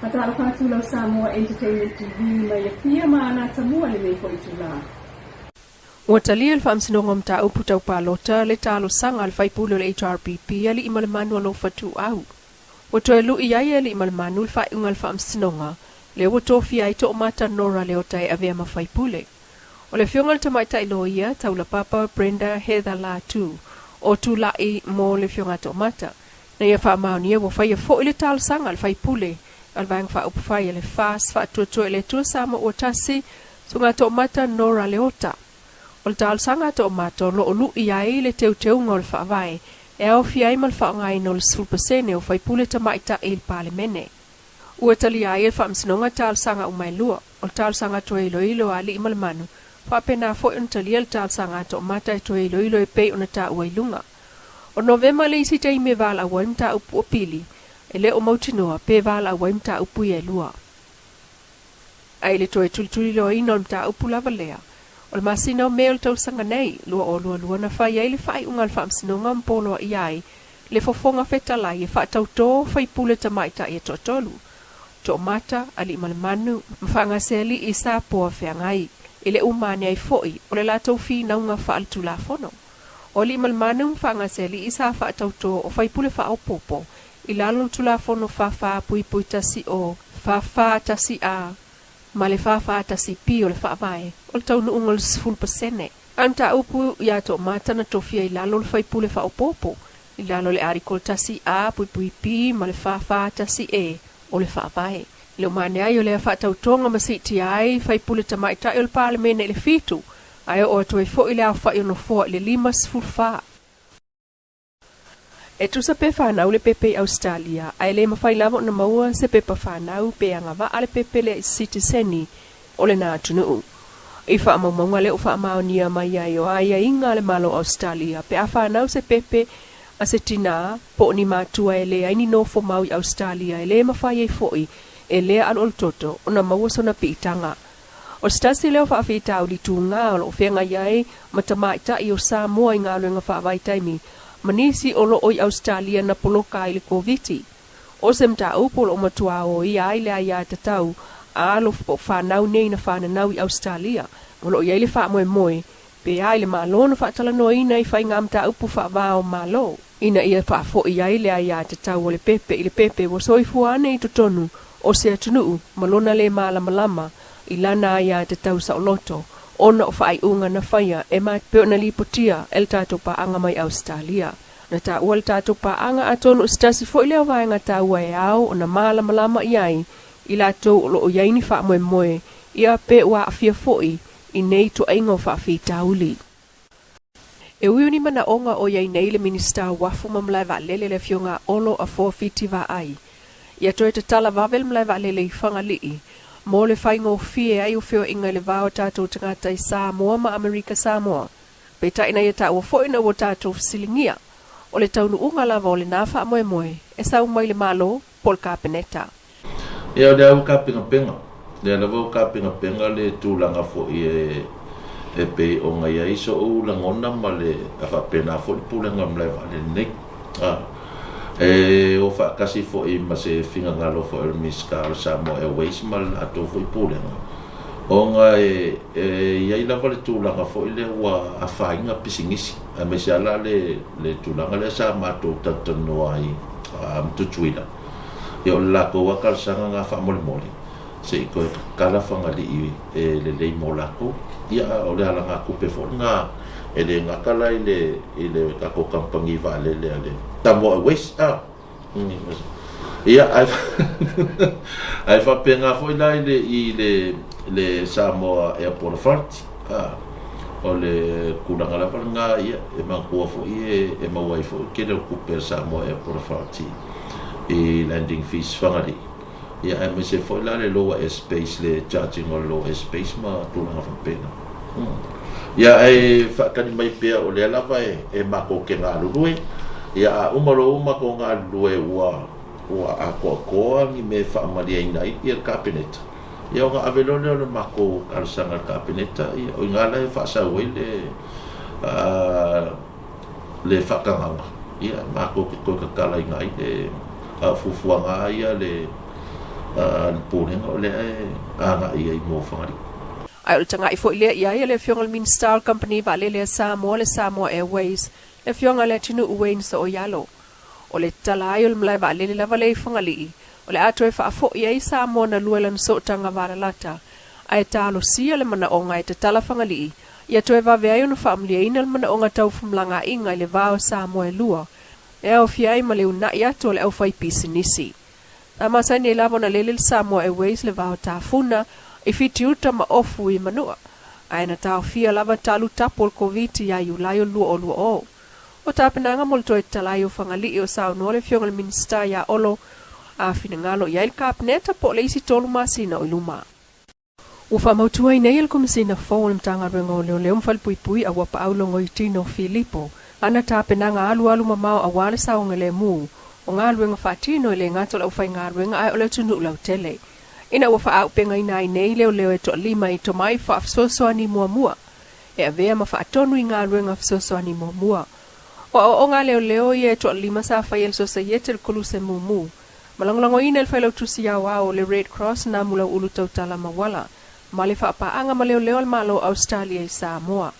Faatalofa atu lau Samoa Entertainment TV mai Apia ma Anatamua lenei foi itula. Ua talia e le Faamasinoga o Mataupu Tau Palota le talosaga a le faipule o le HRPP Aliimalemanu Alofa Tuuau. Ua toe lui ai e Aliimalemanu le faaiuga a le Faamasinoga lea ua tofia ai Toomata Nora Leota e avea ma faipule. O le afioga i le Tamaitai Loia Taulapapa Brenda Heather Latu o tulai mo le afioga a Toomata. Na ia faamaonia ua faia foi le talosaga a le faipule a le Vaega Faaupufai a le FAST Faatuatua i le Atua Samoa Ua Tasi, Susuga Toomata Nora Leota. O le talosaga a Toomata o lo o lui ai le teuteuga o le Faavae e aofia ai ma le faaaogaina o le 10% o faipule tamaitai i le Palemene. Ua talia ai e le Faamasinoga talosaga uma e lua, o le talosaga toe iloilo a Aliimalemanu, faapena foi ona talia le talosaga a Toomata e toe iloilo e pei ona taua i luga. O Novema le isi taimi e valaau ai mataupu o pili, e le o mautinoa pe valaau ai mataupu ia e lua. A i le toe tulituliloaina o le mataupu lava lea, o le masina o Me o le tausaga nei, 2022 na fai ai le faaiuga a le Faamasinoga ma poloaia ai le fofoga fetalai e faatautō faipule tamaitai e toatolu, Toomata, Aliimalemanu, ma Faagasealii Sapoa Feagai, i le uma ane ai foi o le latou finauga faaletulafono. O Aliimalemanu ma Faagasealii sa faatautō o faipule faaopoopo i lalo o le Tulafono 44.10, 441A ma le 441P o le Faavae, o le taunuuga o le 10%. A o le mataupu ia Toomata na tofia i lalo o le faipule faaopoopo i lalo o le Article 1A .P ma le 441E o le Faavae. I le uma ane ai o lea faatautoga ma siitia ai faipule tamaitai o le Palemene i le 7, ae oo atu ai foi le aofai o nofoa i le 54. E tusa pe fanau le pepe i Ausetalia, ae le mafai lava ona maua se pepa fanau pe agavaa le pepe lea i se sitiseni o lena atunuu. I faamaumauga lea ua faamaonia mai ai o aiaiga a le Malo o Ausetalia pe a fanau se pepe a se tinā po o ni matua e leai ni nofo mau i Ausetalia e le mafai ai foi e lea alualutoto ona maua sona piitaga. O se tasi lea o faafitauli tugā o lo o feagai ai ma tamaitai o Samoa i galuega faavaitaimi ma nisi o lo o i Ausetalia na poloka ai i le Koviti. O se mataupu o lo o matua oia ai le aiatatau a alo po o fanau nei na fananau i Ausetalia o lo o i ai le faamoemoe pe a i le Malo na faatalanoaina i faiga mataupu faava o Malo ina ia faafoi ai le aiatatau o le pepe i le pepe ua soifua ane i totonu o se atunuu ma lona le malamalama i lana aiatatau saoloto ona o faaiuga na faia e pei ona lipotia e le tatou paaga mai Ausetalia. Na taua le tatou paaga atonu o se tasi foi lea o vaega taua e ao ona malamalama i ai i latou o lo o i ai ni faamoemoe ia pe ua aafia foi i nei ituaiga o faafitauli. E ui o ni manaoga o i ai nei le Minisita o Uafu ma Malae Vaalele le Afioga a Olo Afoa Fiti Vaai, ia toe tatala vave le malae vaalele i Fagalii mo le faigofie ai o feoaiga i le va o tatou tagata i Samoa ma Amerika Samoa. Peitai na ia taua foi ina ua tatou fesiligia, o le taunuuga lava o lena faamoemoe e sau mai le Malo po o le Kapeneta. Ia, o lea ua tapenapena, lea lava ua tapenapena le tulaga foi e pei ona i ai so'u lagona ma le a faapena foi le pulega o le malae vaalele nei. A, e o faatasi foi ma se finagalo foi o le Minisita o le Samoa Airways ma le latou foi pulega, ona e i ai lava le tulaga foi lea ua afaina pisinisi, aemaise lava la le tulaga lea sa matou talatalanoa ai ma Tutuila. Ia o le latou lava talosaga na faamolemole se i toe tatala Fagalii e lelei mo latou. Ia a o le alagatupe foi lena e le gata la i le i le tatou kamupani vaalele a le Samoa Airways a. Ia ae ae faapena foi la i le i le le Samoa Airport Authority a. O le tulaga lava lena ia e manatua foi e maua ai foi le tele o tupe a le Samoa Airport Authority i landing fees Fagalii, ia aemaise foi la le lower airspace, le charging o le lower airspace ma tulaga faapena. Ia ae faatali mai pea o lea lava e matou te galulue, ia a uma loa ua matou galulue ua ua atoatoa ni mea e faamaliaina ai ia le Kapeneta, ia ona ave loa lea o le matou talosaga i le Kapeneta, ia o i ina la e faasau ai le le faatagaga, ia, matou te toe tatalaina ai le a o fuafuaga lava ia le A le popolega o lea e agai ai mo Fagalii. Ae o le tagai foi lea i ai a le Afioga i le Minisita o le Kamupani Vaalele a Samoa, le Samoa Airways, le Afioga i Leatinuu Wayne Sooialo. O le tatala ai o le malae vaalele lava lea i Fagalii, o le a toe faafoi ai Samoa na lua i lana sootaga valalata, ae talosia le manaoga e tatala Fagalii ia toe vave ai ona faamalieina le manaoga tau femalagaaiga i le va o Samoa e lua, e aofia ai ma le uunai atu a le aufaipisinisi. Sa masani ai lava ona lele le Samoa Airways le va o Tafuna i Fitiuta ma Ofu i Manua, ae na taofia lava talu tapu o le Koviti ia Iulai o le 2020. O tapenaga mo le toe tatala ai o Fagalii o saunoa le Afioga i le Minisita ia Olo a finagalo i ai le Kapeneta po o le isi tolu masina o i luma. Ua faamautu ai nei e le Komesina fou o le Matagaluega o Leoleo ma Falepuipui a Uapaau Logoitino Filipo lana tapenaga alualu mamao aua le saogalemu o galuega faatino e le gata o le aufaigaluega ae o le atunuu lautele. Ina ua faaaupegaina ai nei leoleo e toalima i tomai faafesoasoani muamua e avea ma faatonu i galuega fesoasoani muamua. O aoaoga a leoleo ia e toalima sa faia e le Sosaiete le Koluse Mumu ma lagolagoina e le Failautusi Aoao o le Red Cross na Mulauulu Tautala Mauala ma le faapaaga ma leoleo a le Malo o Ausetalia i Samoa.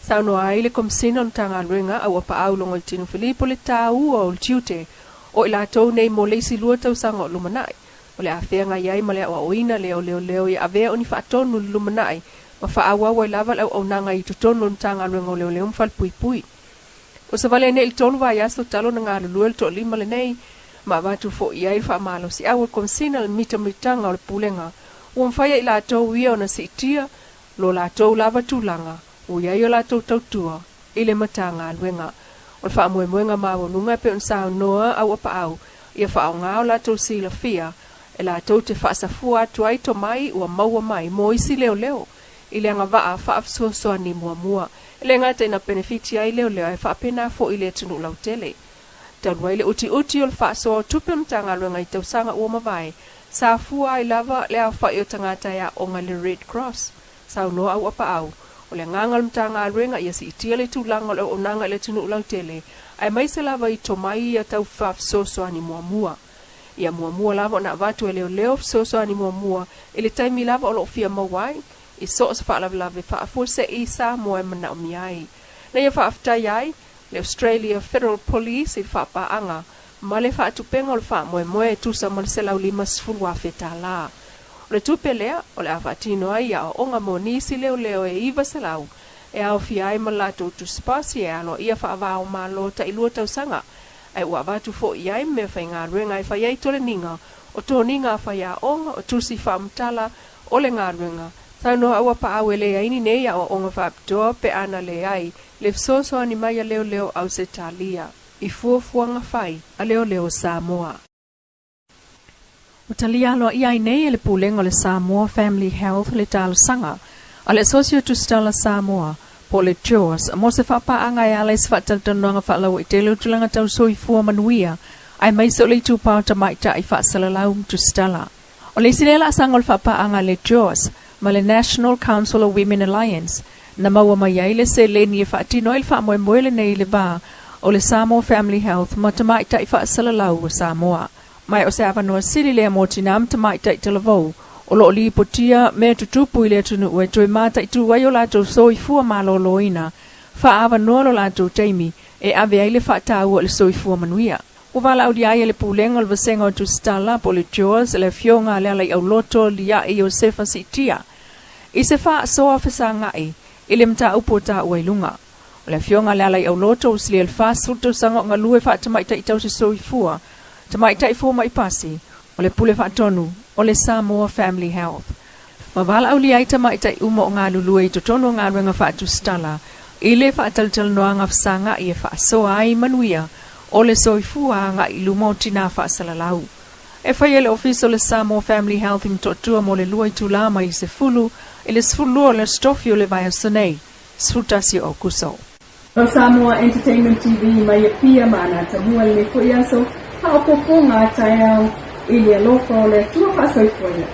Saunoa ai le Komesina o le Matagaluega a Uapaau Logoitino Filipo le taua o le tiute o i latou nei mo le isi lua tausaga o lumanai. O le a feagai ai ma le aoaoina lea o leoleo ia avea o ni faatonu i le lumanai ma faaauau ai lava le auaunaga i totonu o le Matagaluega o Leoleo ma Falepuipui. Ua savali ai nei i le tolu vaiaso talu ona galulue le toalima lenei ma avatu foi i ai le faamalosiau o le Komesina le mitamitaga o le Pulega ua mafai e i latou ia ona siitia lo latou lava tulaga ua i ai o latou tautua i le Matagaluega. O le faamoemoega maualuga e pei ona saunoa Auapaau ia faaaoga o latou silafia e latou te faasafua atu ai tomai ua maua mai mo isi leoleo i le agavaa faafesoasoani muamua. E le gata ina penefiti ai leoleo ae faapena foi i le atunuu lautele. Talu ai le utiuti o le faasoa o tupe o le Matagaluega i tausaga ua mavae, sa fua ai lava le aofai o tagata e aoga i le Red Cross. Saunoa Auapaau, o le agaga o le Matagaluega ia siitia le tulaga o le auaunaga i le atunuu lautele, aemaise lava i tomai ia tau faafesoasoani muamua. Ia muamua lava ona avatu e leoleo fesoasoani muamua i le taimi lava o lo o fia maua ai i so o se faalavelave faafuasei i Samoa e manaomia ai. Na ia faafetai ai le Australia Federal Police i le faapaaga ma le faatupega o le faamoemoe e tusa ma le $150,000. O le tupe lea o le a faatino ai aoaoga mo nisi leoleo e 900 e aofia ai ma le latou tusipasi e aloaia faava-o-Malo tailua tausaga, ae ua avatu foi i ai meafaigaluega e fai ai toleniga o toniga a faiaoga o tusi faamatala o le galuega. Saunoa Auapaau e leai ni nei aoaoga faapitoa pe a na leai le fesoasoani mai a leoleo Ausetalia i fuafuaga fai a leoleo Samoa. Ua talia aloaia ai nei e le Pulega o le Samoa Family Health le talosaga a le Asosi o Tusitala Samoa, po o le JAWS, mo se faapaaga e ala i se faatalatalanoaga faalauaitele o tulaga tau soifua manuia aemaise o le itupa o tamaitai faasalalau ma tusitala. O le isi lea laasaga o le faapaaga a le JAWS ma le National Council of Women Alliance na maua mai ai le seleni e faatino ai le faamoemoe lenei i le va o le Samoa Family Health ma tamaitai faasalalau o Samoa. Ma o se avanoa sili lea mo tinā ma tamaitai talavou o lo o lipotia mea tutupu i le atunuu e toe mataitū ai o latou soifua malōlōina, faaavanoa lo latou taimi e ave ai le faataua i le soifua manuia. Ua valaaulia ai e le Pulega o le Vasega o Tusitala po o le JAWS le Afioga a Lealaiauloto Lia'i Iosefa Siitia i se faasoa fesagai i le mataupu o taua i luga. O le Afioga a Lealaiauloto ua silia i le 40 tausaga o galue faatamaitai tausi soifua, tamaitai fomai pasi, o le pule faatonu o le Samoa Family Health. Ma valaaulia ai tamaitai uma o galulue i totonu o galuega faatusitala i le faatalatalanoaga fesagai e faasoa ai manuia o le soifua agai i luma o tinā faasalalau. E fai e le Ofisa o le Samoa Family Health i Motootua mo le lua itulā mai le 10 i le 12 o le Aso Tofi o le vaiaso nei, 11 o Aokuso. O Samoa Entertainment TV mai Apia ma Anatamua i lenei foi aso, faaopoopoga a taeao i le alofa o le Atua faasoifuaina.